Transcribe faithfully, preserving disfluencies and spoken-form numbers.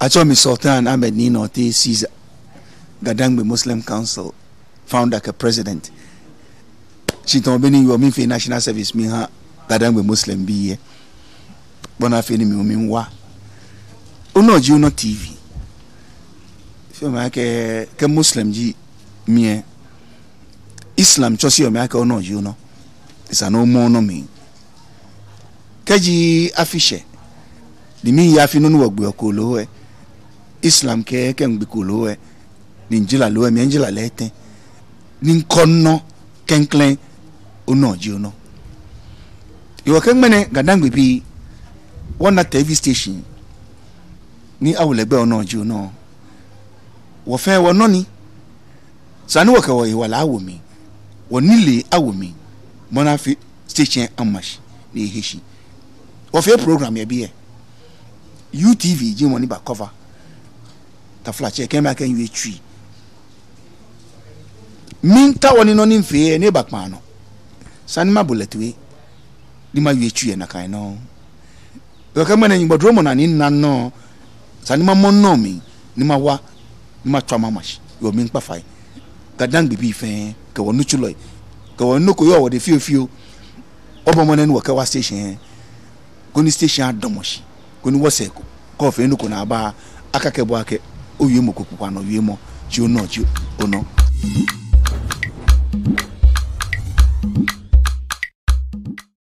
Atsɛɔ mi Sultan Ahmed Nii Nortey Caesar, Gadangme Muslim Council founder kɛ president. Shi tamɔ bɔ ni yɔɔ, miifee national service miha Gadangme Muslim bii lɛ, bɔ ni afee ni mi hu miwa. Onɔ ji onɔ T V. Fɛɛ mɔ akɛ, kɛ Muslim ji mi lɛ, Islam tsɔseɔ mi akɛ onɔ ji onɔ. Esa ni omɔ onɔ mli. Kɛji afi shɛ, ni miiya afi nɔ ni wɔgbeɔ kooloo lɛ, Islam kɛɛ kɛ migbe kooloo lɛ, ni mijara loo lɛ, mijara lɛ etɛ, ni mikɔ nɔ klɛŋklɛŋ, onɔ ji onɔ. Hewɔ kɛ ŋmɛnɛ Gadangme bii, wɔna T V station ni awo lɛ gbɛi Onɔ Ji Onɔ, wɔ fɛɛ wɔnɔ ni. Esa ni wɔkɛ wɔyiwala awo mli, wɔnilee awo mli, bɔ ni afee station lɛ ama shi ni ehi shi. Wɔfee program yɛ biɛ. U T V ji mɔ ni ba cover. Taflatsɛ, kɛ makɛɛ miwie Twi. Miitao ni nɔ ni mifee lɛ, ni eba kpaa nɔ. Esa ni mabo lɛ toi, ni mawie Twi yɛ nakai nɔŋŋ. Hewɔ kɛ ŋmɛnɛ Nyɔŋmɔ dromɔ naa ni mina nɔ, esa ni mamɔ nɔ mli, ni mawa, ni matswa mama shi. Hewɔ miikpa fai. Gadangme bii fɛɛ, kɛ wɔnitsulɔi, kɛ wɔ nɔ ko yɔɔ wɔdɛŋ fiofio, wɔbɔ mɔdɛŋ ni wɔkɛwa station lɛ, koni station lɛ adamɔ shi, koni wɔsɛɛ ko, kɛ ofee nɔ ko ni aba, akakɛɛ bo akɛ owiemɔ ko kpakpa nɔ wiemɔ, ji onɔ ji onɔ.